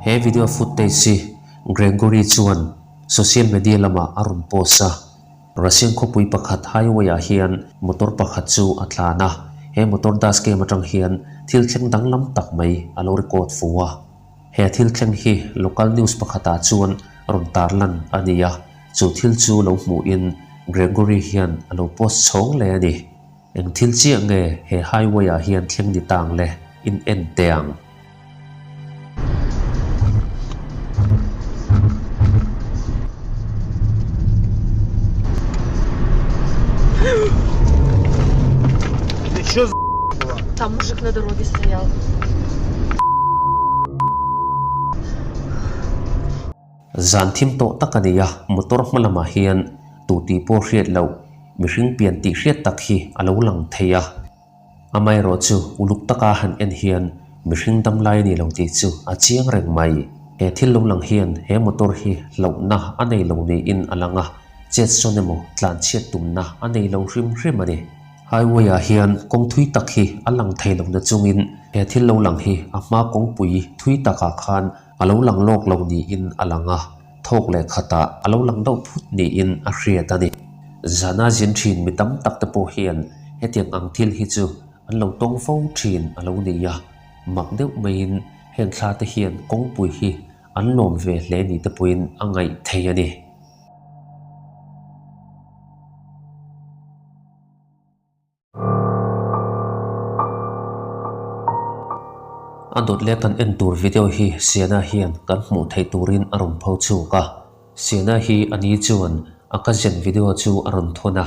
He video footage hi Gregory chuan social media lamah a rawn post a. Russian khawpui pakhat highway ah hian motor pakhat chu a tlan a, he motor dash cam atang hian thil thleng danglam tak mai a lo record fu a. He thil thleng hi local news pakhatah chuan rawn tarlan a ni a, chu thil chu lo hmuhin Gregory hian a lo post chhawng leh a ni. Eng thil chiah nge he highway ah hian thleng ni tang le in en teh ang. Zan thim tawh tak a ni a, motor hma lamah hian tu tih pawh hriat loh mihring pian tih hriat tak hi a lo lang thei a. Amaherawh chu uluk taka han en hian mihring dam lai a ni lo tih chu a chiang reng mai. He thil lo lang hian he motor hi hlauhna a nei lo niin a lang a, chet sawn emaw tlan chhiat tumna a nei lo hrim hrim a ni. Highway ah hian kawng thui tak hi a lang thei lo na chungin he thil lo lang hi a hma kawngpui thui takah khan a lo lang lawk lo niin a lang a, thawk leh khatah a lo lang deuh phut niin a hriat a ni. Zana zin thin mi tam tak te pawh hian hetiang ang thil hi chu an lo tawng fo thin a lo ni a, mak deuh maiin heng thla te hian kawngpui hi an lawm ve hle ni te pawhin a ngaih thei a ni. A dawt leh kan en tur video hi Siana hian kan hmuh theih turin a rawn pho chhuak a. Siana hi a ni chuan a cousin video chu a rawn thawn a.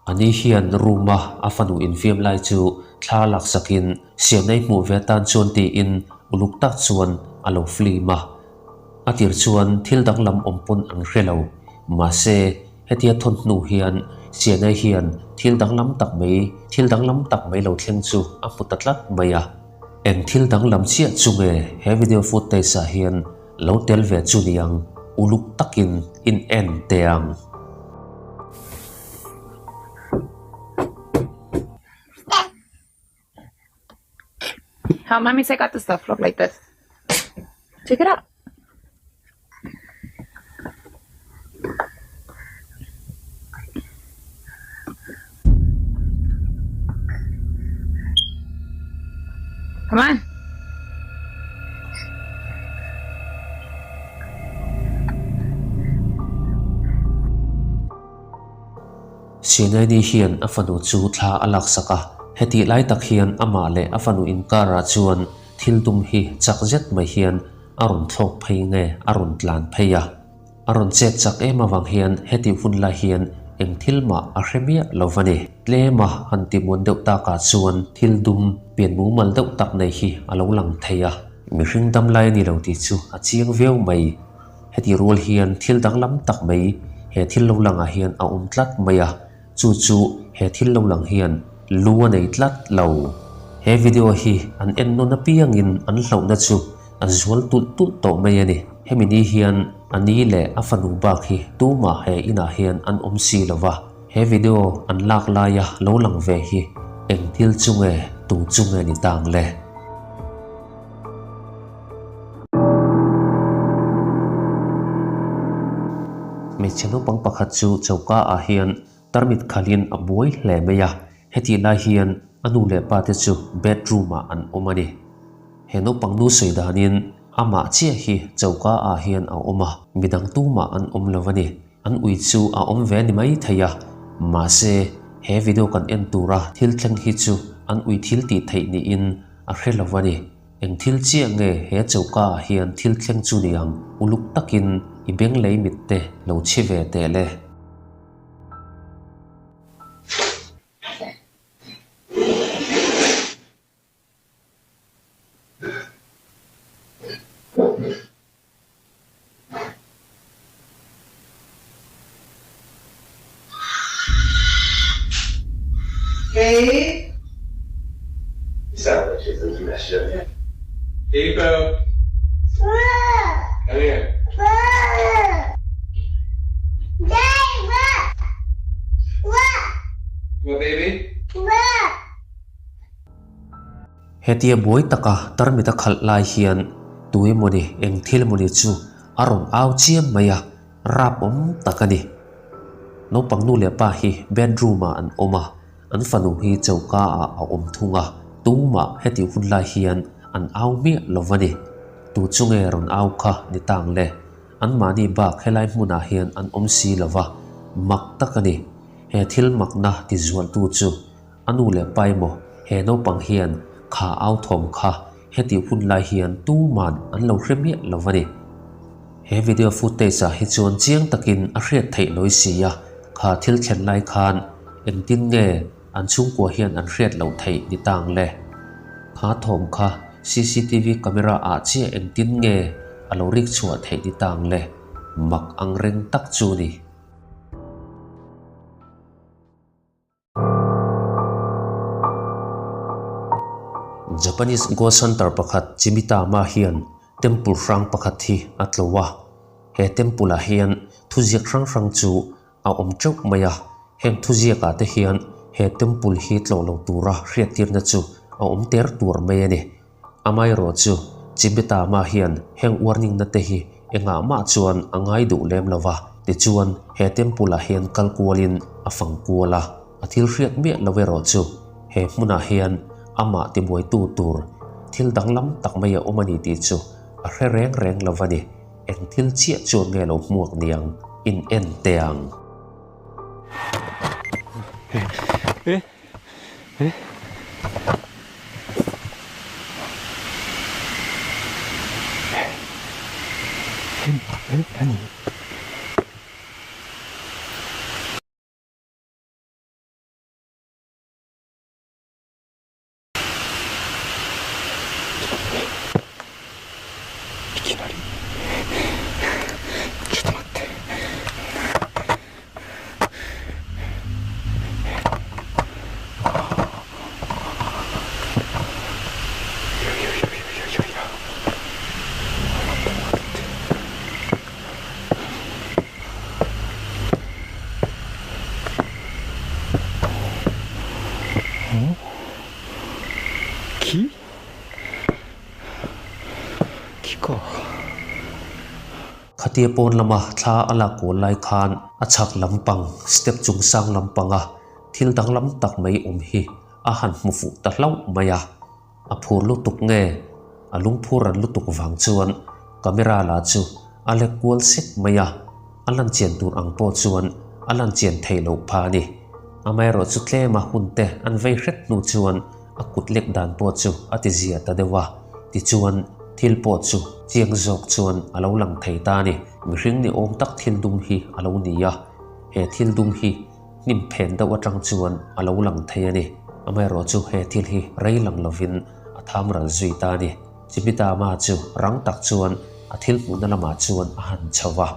A ni hian room a a fanu infiam lai chu thla laksakin Siana i hmuh ve atan chuan tiin uluk tak chuan a lo film a. A tir chuan thil danglam awm pawn an hre lo. Mahse. Hetia thawn hnu hian Sianai hian thil danglam tak mai, thil danglam tak mai lo thleng chu a hmu ta tlat mai a. Eng thil danglam chiah chu nge he video footage ah hian lo tel ve chu niang uluk takin in en teh ang. Help mommy take out the stuff. Look like this. Take it out. Come on. Sianaini hian a fanu chu thla a laksak a, hetih lai tak hian amah leh a fanu inkarah chuan thil dum hi chak zet mai hian a rawn thlawk phei nge a rawn tlan phei a. A rawn chet chak em avang hian hetih hun lai hian eng thil mah a hre miah lo va ni. Tlem a han ti muan deuh takah chuan thil dum pian mumal deuh tak nei hi a lo lang thei a. Mihring dam lai a ni lo tih chu a chiang viau mai. Heti rual hian thil danglam tak mai he thil lo langah hian a awm tlat mai a, chu chu he thil lo lang hian lu a nei tlat lo. He video hi an en nawn apiangin an hlauhna chu a zual tulh tulh tawh mai a ni. Hemi ni hian a ni leh a fanu bak hi tumah he inah hian an awm si lo va, he video an lak laia lo lang ve hi eng thil chu nge tu chu nge ni tang le? Hmeichhe naupang pakhat chu choka ah hian tarmit khalhin a buai hle mai a, hetih lai hian a nu leh pa te chu bedroom ah an awm a ni. He naupang nu sawi danin amah chiah hi choka ah hian a awm a, midang tumah an awm lo a ni. An ui chu a awm ve ni mai thei a, mahse he video kan en tura thil thleng hi chu an ui thil tih theih niin a hre lo a ni. Eng thil chiah nge he choka ah hian thil thleng chu ni ang? Uluk takin i beng lei mit te lo chhi ve teh le. Hetia buai taka tarmit a khalh lai hian. Tui mawni eng thil mawni chu a rawn au chiam mai a, rap awm tak a ni. Naupang nu leh pa hi bedroom ah an awm a, an fanu hi choka ah a awm thung a, tumah hetih hun lai hian an au miah lo va ni. Tu chu nge rawn au kha ni tang le? Anmahni bak helai hmunah hian an awm si lo va, mak tak a ni. He thil makna ti zualtu chu a nu leh pa emaw he naupang hian kha au thawm kha Heti hun lai hian tuman an lo hre miah lo a ni. He video footage ah hi chuan chiang takin a hriat theih lawi si a, kha thil thlen lai khan engtin nge an chhungkua hian an hriat loh theih ni tang le? Kha thawm kha cctv camera ah chiah engtin nge a lo rik chhuah theih ni tang le? Mak ang reng tak chu ni. Japanese Ghost Hunter pakhat Chimitama hian temple hrang pakhat hi a tlo a. He temple ah hian thuziak hrang hrang chu a awm teuh mai a. Heng thuziak ah te hian he temple hi tlawh lo tura hriattirna chu a awm ter tur mai a ni. Amaherawh chu Chibetama hian heng warning na te hi engah mah chuan a ngai duh lem lo va, tichuan he temple ah hian kal kualin a fang kual a, a thil hriat miah lo erawh chu he hmunah hian amah tibuaitu tur thil danglam tak mai a awm a ni tih chu a hre reng reng lo va ni, eng thil chiah chuan nge lo hmuak niang in en teh ang. ええ何いきなりちょっと待っていやいやいやいやいやいや待って待ってん木木か Khatia pawn lama thla a lak kual lai khan a chhak lampang step chung sang lampanga thil danglam tak mai awm hi a han hmu fuh ta hlauh mai a. A phur lutuk nge? A lungphur ran lutuk vang chuan camera la chu a lek kual sek mai a, a lan chian tur ang pawh chuan a lan chian theih loh pha a ni. Amaherawh chu tlema hun te an vei hret hnu chuan a kut lek dan pawh chu a ti zia ta deuh a, tichuan thil pawh chu chiang zawk chuan a lo lang thei ta a ni. Mihring ni awm tak thil dum hi a lo ni a, he thil dum hi hnim phen deuh atang chuan a lo lang thei a ni. Amaherawh chu he thil hi rei lang lovin a tham ral zui ta a ni. Chimidama chu rang tak chuan a thil hmuhna lamah chuan a han chho va.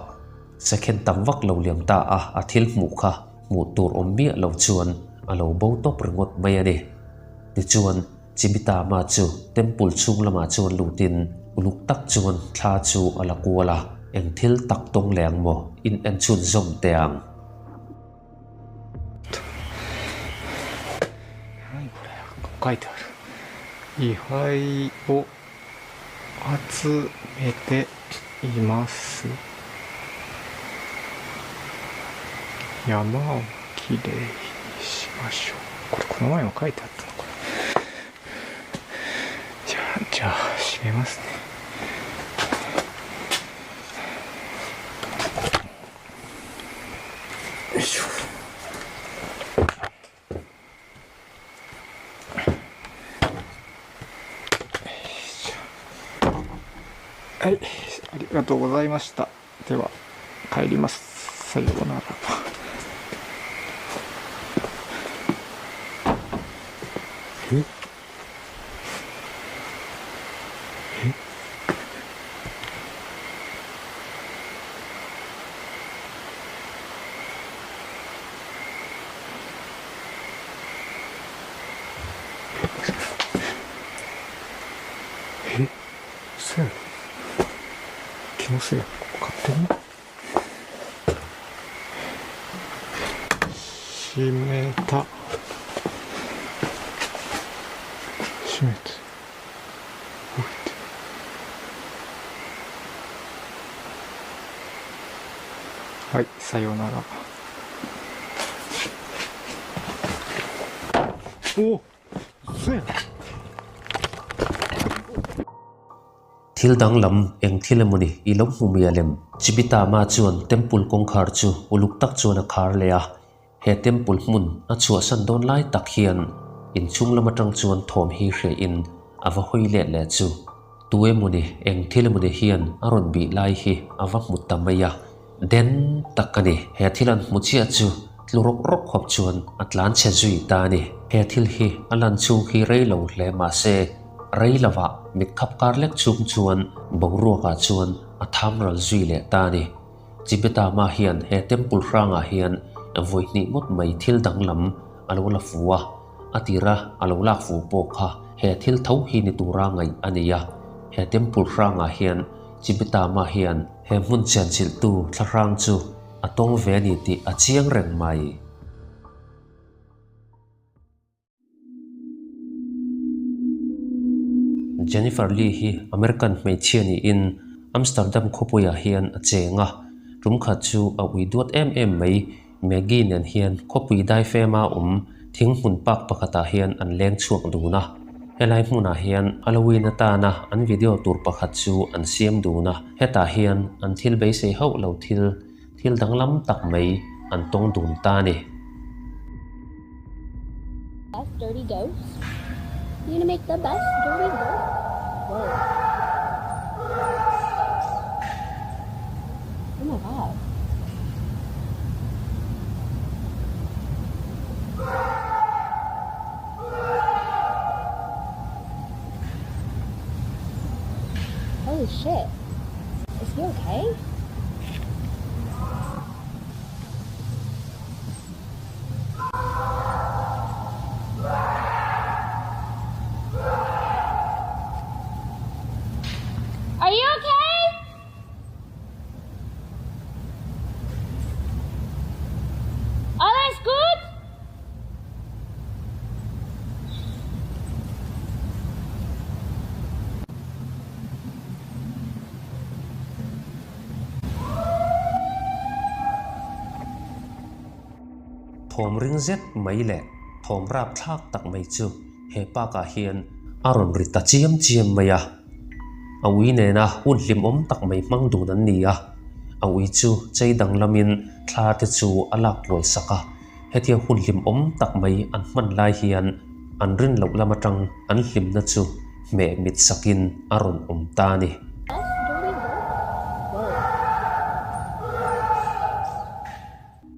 Second tam vak lo liam ta a, a thil hmuh kha hmuh tur awm miah lo chuan a lo bo tawp ringawt mai a ni. Tichuan, Chimidama chu temple chhung lamah chuan lutin uluk tak chuan thla chu a la kual a, eng thil tak tawng leh ang maw in en chhunzawm teh ang. 書いてある位牌を集めています山をきれいにしましょうこれこの前も書いてあったのかなじゃあじゃあ閉めますねよいしょはい、ありがとうございました。では、帰ります。さようなら。えええ嘘やろ気のせい勝手に閉めた閉めて置いて。はい、さようなら。お嘘やん。 Thil danglam eng thil emawni i lo hmu mial em? Chibitama chuan temple kawngkhar chu uluk tak chuan a khar leh a, he temple hmun a chhuahsan dawn lai tak hian inchhung lam atang chuan thawm hi hria in a va hawi let leh chu tu emawni eng thil emawni hian a rawn bih lai hi a va hmu ta mai a, den tak a ni. He thil an hmu chiah chu tlu rawk rawk khawp chuan a tlan chhe zui ta a ni. He thil hi a lan chhung hi rei lo hle mahse, Rei lovah mit khap kar lek chung chuan boruakah chuan a tham ral zui leh ta a ni. Chibetama hian he temple hrangah hian vawi hnih ngawt mai thil danglam a lo la fu a, a tira a lo lak fu pawh kha he thil tho hi ni tura ngaih a ni a. He temple hrangah hian Chibetama hian he hmun chianchilhtu thlahrang chu a tawng ve a ni tih a chiang reng mai. Jennifer Lee hi American hmeichhia niin Amsterdam khawpuiah hian a cheng a, tum khat chu a ui duat em em mai. Maggie nen hian khawpui daifema awm thing hmun park pakhatah hian an leng chhuak dun a. Helai hmunah hian Halloween atana an video tur pakhat chu an siam dun a, hetah hian an thil beisei hauh lo thil Thil danglam tak mai an tawng dun ta a ni. Best dirty ghost? You gonna make the best dirty ghost? Whoa. Oh my god. Holy shit. Is he okay? Are you okay? Alles gut? Thawm ring zet mai leh thawm rapthlak tak mai chu he park ah hian a rawn ri ta chiam chiam mai a. A ui nena hun hlimawm tak mai hmang dun an ni a, a ui chu chei danglamin thla te chu a lak kual sak a. Hetia hun hlimawm tak mai an hman lai hian an rin loh lam atang an hlimna chu hmeh mit sakin a rawn awm ta a ni.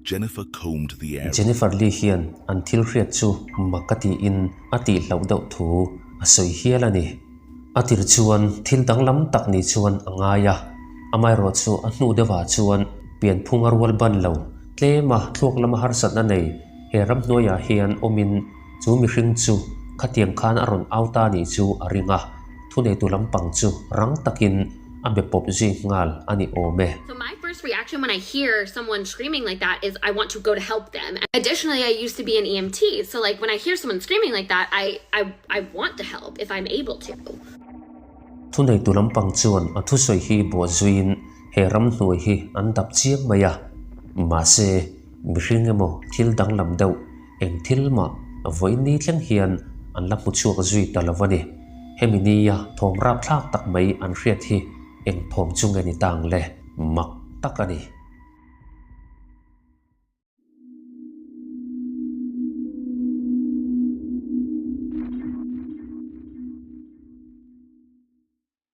Jennifer combed the area. Jennifer Lee hian an thil hriat chu mak a tiin a tihhlauh deuh thu a sawi hial a ni. A tir chuan thil danglam tak ni chuan a ngai a, amaherawhchu a hnu deuhah chuan pianphung a rual ban lo. Tlema thluak lama harsatna nei he ramhnuaiah hian awmin chu mihring chu khatiang khan a rawn au ta nih chu a ring a, thuneitu lampang chu rang takin a be pawp zui nghal a ni awm e. So my first reaction when I hear someone screaming like that is I want to go to help them. Additionally, I used to be an EMT, so like when I hear someone screaming like that, I I I want to help if I'm able to. Thuneitu lampang chuan a thusawi hi buah zuiin He ramhnuai hi an dap chiang mai a, mahse mihring emaw thil danglam deuh eng thil mah vawiin ni thleng hian an la hmu chhuak zui ta lo a ni. Hemi nia thawm rapthlak tak mai an hriat hi eng thawm chu nge ni ta ang le? Mak tak a ni.